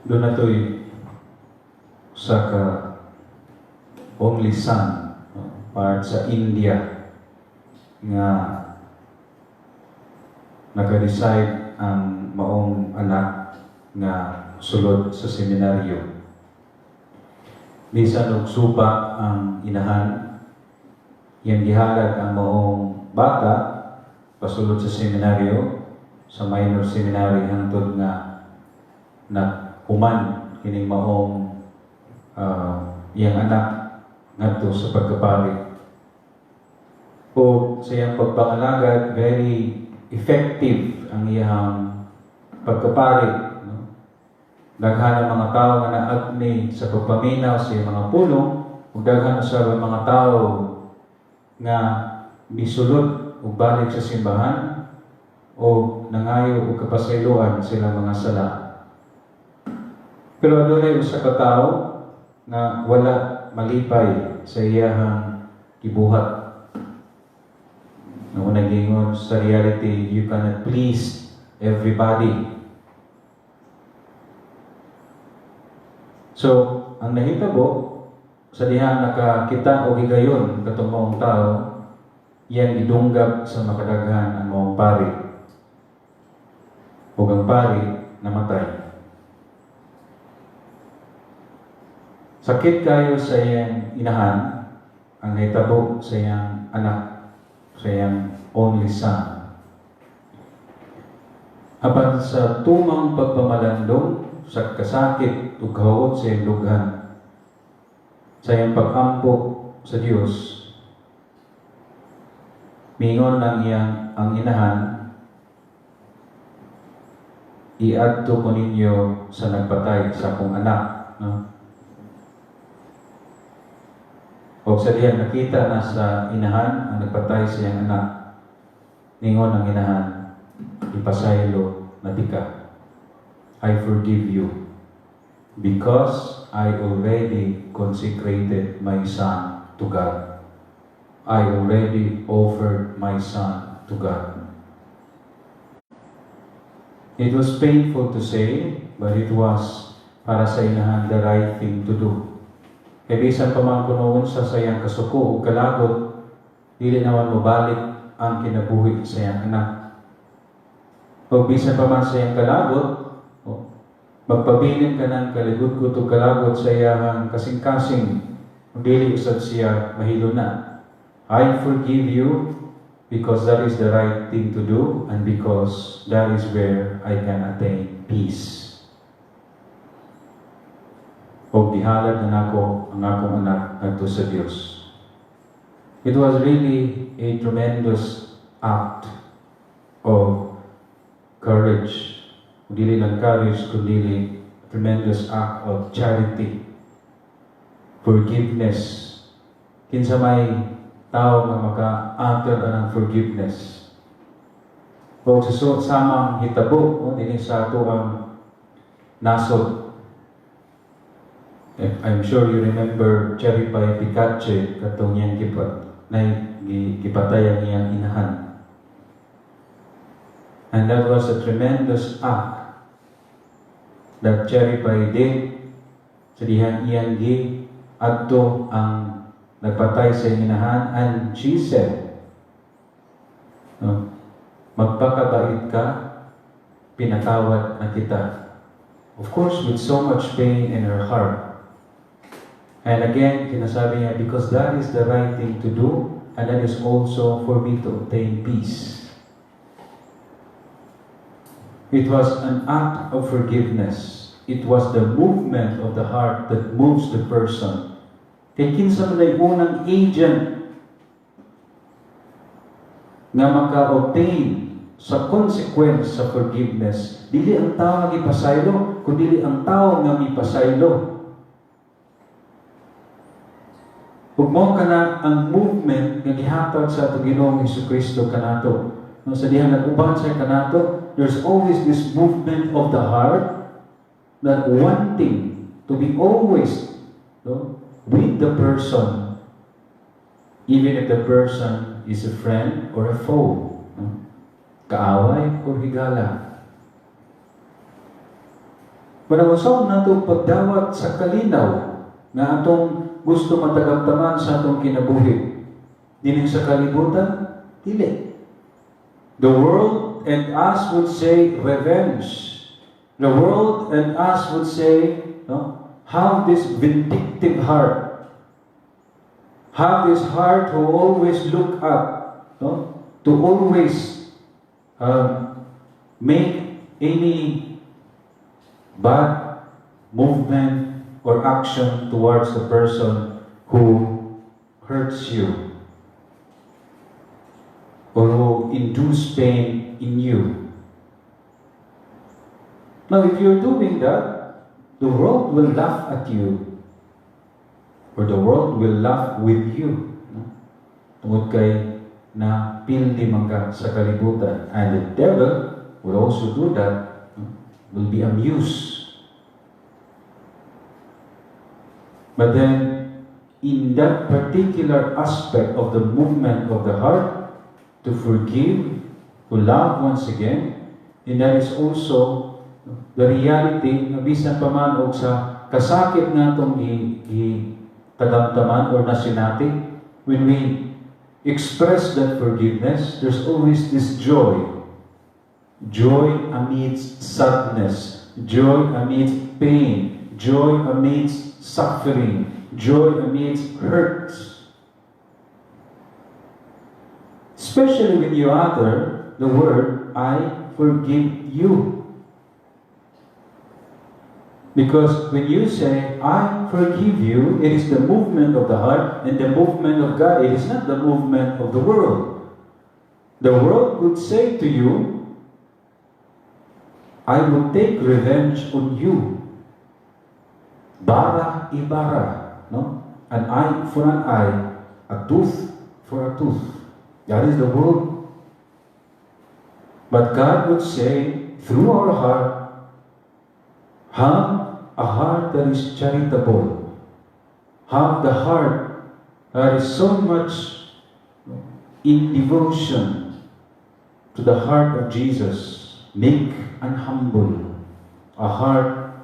Duna to'y usa ka only son, no, part sa India nga naka-decide ang maong anak nga sulod sa seminaryo. Bisan og suba ang inahan, iyang gihalad ang maong bata pasulod sa seminaryo, sa minor seminary, hangtod nga nahuman kining maong iyang anak ngadto sa pagkapari. O sa iyang pagpangalagad, very effective ang iyang pagkapari. No? Daghan ang mga tao nga naagni sa pagpaminaw sa iyang mga pulong, ug daghan usab ang mga tao nga misulod ug balik sa simbahan o nangayo og kapasayloan sa ilang mga sala. Pero adunay usa ka tawo nga wala malipay sa iyahang gibuhat. Nga nagingon sa reality, you cannot please everybody. So, ang nahitabo, sa diha nakakita og higayon katong maong tao, iyang gidunggab sa makadaghan ang maong pari. Ug ang pari namatay. Sakit kayo sa iyang inahan ang nahitabo sa iyang anak, sa iyang only son. Apan sa tumang pagpamalandong, sa kasakit ug kahuot sa iyang dughan, sa iyang pag-ampo sa Dios, mingon ang iyang ang inahan, "Iadto ko ninyo sa nagpatay sa akong anak." No? O sa dihang nakita na sa inahan ang nagpatay sa iyang anak, ningon ang inahan, "Ipasaylo na tika. I forgive you because I already consecrated my son to God. I already offered my son to God." It was painful to say, but it was para sa inahan the right thing to do. Kay bisan pa man kuno unsa sa iyang kasuko o kalagot, dili naman mobalik ang kinabuhi sa iyang anak. O bisan pa man sa iyang kalagot, o, magpabilin ka ng kaligudgot o kalagot sa iyang kasing-kasing, dili usab siya mahilo na. I forgive you because that is the right thing to do and because that is where I can attain peace. O gihalad na nako ang akong anak ngadto sa Dios. It was really a tremendous act of courage. Dili lang courage, kundi tremendous act of charity. Forgiveness. Kinsa may tao nga maka-utter ang forgiveness? O sa samang hitabo, o, dinhi sa ato ang nasod. I'm sure you remember Cherry Pie Picache, katong iyang gipat, na gipatay ang iyang inahan. And that was a tremendous act that Cherry Pie did sa dihang iyang gi adto ang nagpatay sa iyang inahan, and she said, no, "Magpakabait ka, pinatawad na kita." Of course, with so much pain in her heart. And again, kinasabi niya, because that is the right thing to do, and that is also for me to obtain peace. It was an act of forgiveness. It was the movement of the heart that moves the person. Kay kinsa man ay unang agent nga maka-obtain sa consequence sa forgiveness? Dili ang tao nga gipasaylo, kundi ang tao nga mipasaylo. Ug mao kana ang movement nga gihatag sa atong Ginoong Hesukristo kanato. No, sa dihang nag-uban siya kanato, there's always this movement of the heart that wanting to be always, no, with the person, even if the person is a friend or a foe, no? Kaaway or higala. Kung unsaon nato pagdawat sa kalinaw nga atong gusto matagamtaman sa atong kinabuhi, dinhi sa kalibutan, dili. The world and us would say revenge. The world and us would say, no, have this vindictive heart. Have this heart who always look up, no, to always make any bad movement or action towards the person who hurts you or who induce pain in you. Now, if you're doing that, the world will laugh at you or the world will laugh with you. No? Tungod kay napildi man ka sa kalibutan. And the devil will also do that, no? Will be amused. But then, in that particular aspect of the movement of the heart, to forgive, to love once again, and that is also the reality nga bisan pa man og sa kasakit nga atong gi tagamtaman or nasinati, when we express that forgiveness, there's always this joy. Joy amidst sadness, joy amidst pain, joy amidst suffering, joy amidst hurts. Especially when you utter the word, "I forgive you." Because when you say, "I forgive you," it is the movement of the heart and the movement of God. It is not the movement of the world. The world would say to you, "I will take revenge on you." Bara ibara. No? An eye for an eye, a tooth for a tooth. That is the world. But God would say, through our heart, have a heart that is charitable. Have the heart that is so much in devotion to the heart of Jesus, meek and humble. A heart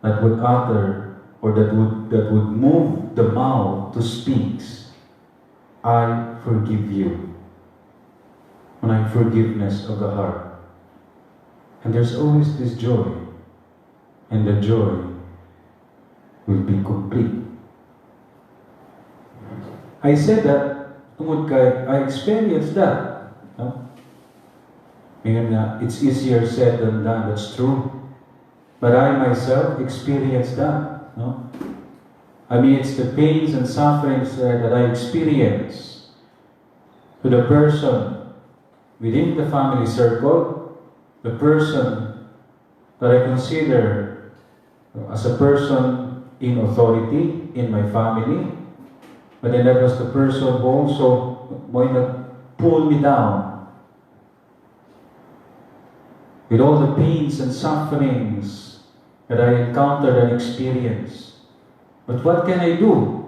that would utter or that would move the mouth to speak, "I forgive you." When forgiveness of the heart. And there's always this joy. And the joy will be complete. I said that tungod kay I experienced that. No? Ingon nga, it's easier said than done. That's true. But I myself experienced that. No? I mean, it's the pains and sufferings that I experience to the person within the family circle, the person that I consider as a person in authority in my family, but then that was the person who also mo'y nag-pull me down with all the pains and sufferings that I encountered and experienced. But what can I do?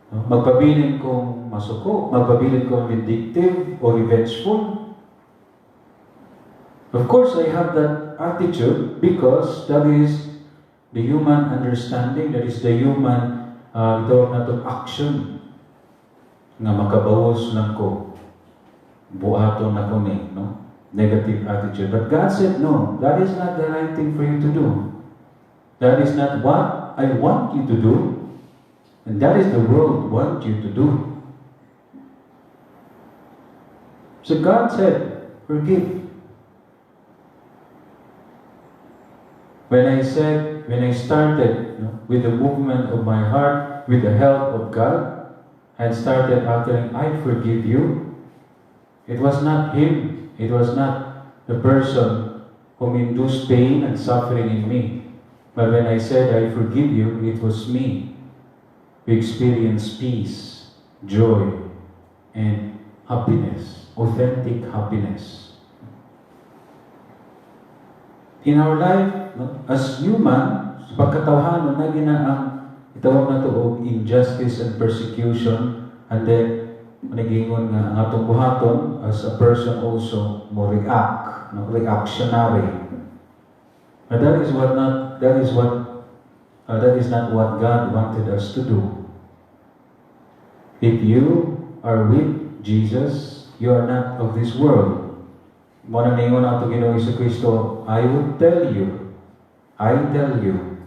No? Magpabilin kong masuko, magpabilin kong vindictive or revengeful. Of course, I have that attitude because that is the human understanding, that is the human itawag nato action nga makabawas lang ko, buhaton nako ni, no? Negative attitude. But God said, "No, that is not the right thing for you to do. That is not what I want you to do. And that is the world want you to do." So God said, "Forgive." When I started with the movement of my heart, with the help of God, and started uttering, "I forgive you," it was not him, it was not the person whom induced pain and suffering in me. But when I said, "I forgive you," it was me who experienced peace, joy, and happiness, authentic happiness. In our life, no, as human, sa pagkatawhanon, naa na ang itawag nato og injustice and persecution, and then nagingon nga ang atong buhaton as a person also mo react, no, reactionary. But that is not what God wanted us to do. If you are with Jesus, you are not of this world. Mao nang ningon ato Ginoong Kristo, "I would tell you, I tell you,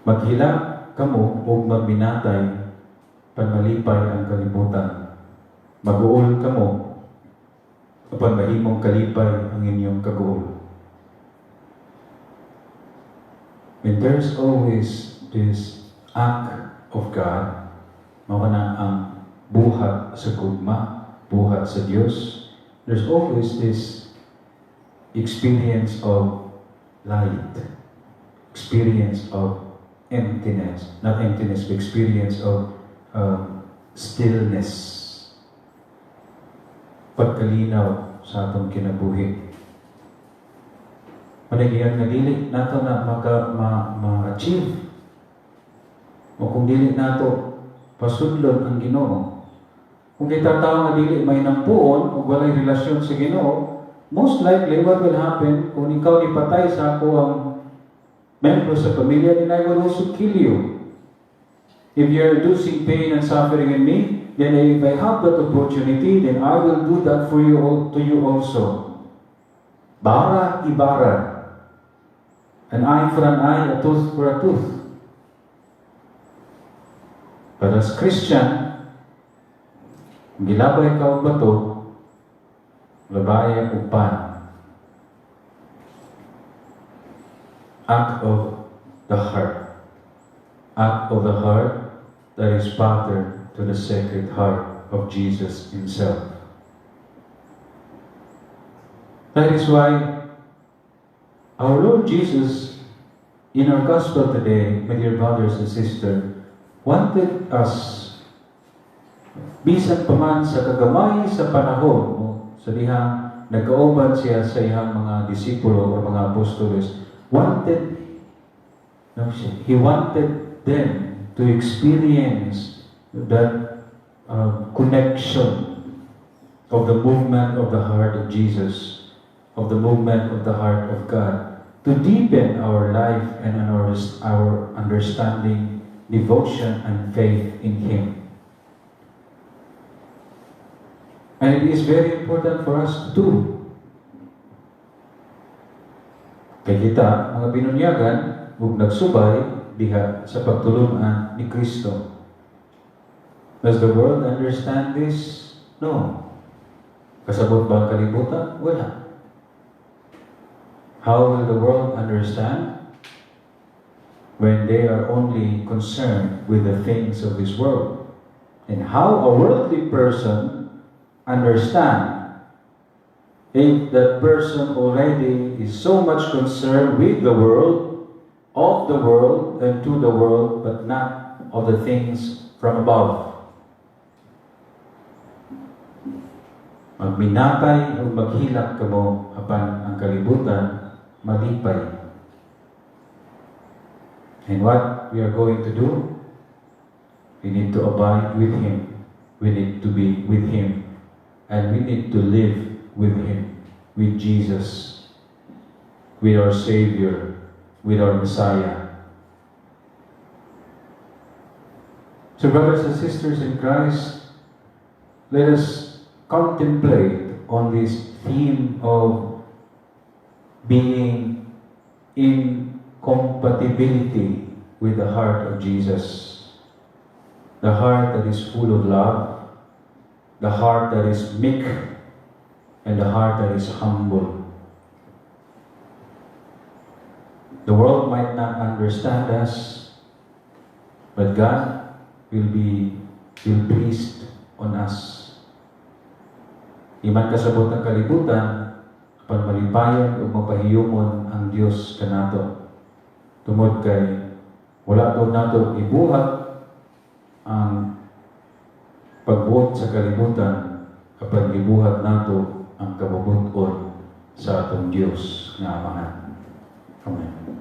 maghilak kamo ug magminatay apan malipay ang kalibutan. Maguol kamo apan mahimong kalipay ang inyong kaguol." And there's always this act of God, mao na ang buhat sa gugma, buhat sa Dios. There's always this experience of light, experience of emptiness, not emptiness, but experience of stillness. Pagkalinaw sa atong kinabuhi. Managiyan nga dili nato na ma-achieve o kung dili nato pasudlon ang Ginoo. Kung kita tao nga dili may nampuon o walay relasyon sa Ginoo, most likely what will happen kung ikaw nipatay sa akoang membro sa pamilya, then I will also kill you. If you're inducing pain and suffering in me, then if I have that opportunity, then I will do that for you all, to you also. Bara ibara. An eye for an eye, a tooth for a tooth. But as Christian, kung gilabay ka og bato, labaya og pan. Act of the heart. Act of the heart that is pattern to the Sacred Heart of Jesus himself. That is why our Lord Jesus, in our Gospel today, my dear brothers and sisters, wanted us, bisan pa man sa kagamay sa panahon, no, sa dihang nagkauban siya sa iyang mga disipulo o mga apostoles, wanted, no, he wanted them to experience that connection of the movement of the heart of Jesus, of the movement of the heart of God, to deepen our life and our understanding, devotion, and faith in Him. And it is very important for us to do. Kay kita, mga binunyagan, ug nagsubay diha sa pagtulunan ni Kristo. Does the world understand this? No. Kasabot ba ang kalibutan? Wala. How will the world understand when they are only concerned with the things of this world? And how a worldly person understand if that person already is so much concerned with the world, of the world, and to the world, but not of the things from above? Magminatay o maghilak kamo apan ang kalibutan malipay. And what we are going to do? We need to abide with Him. We need to be with Him. And we need to live with Him, with Jesus, with our Savior, with our Messiah. So, brothers and sisters in Christ, let us contemplate on this theme of being in compatibility with the heart of Jesus. The heart that is full of love, the heart that is meek, and the heart that is humble. The world might not understand us, but God will be will pleased on us. Di man kasabot ang kalibutan, apan malipayon ug mapahiyumon ang Dios kanato. Tungod kay wala to nato ibuhat ang pagbuot sa kalibutan, apan gibuhat nato ang kabubut-on sa atong Dios nga Amahan. Amen.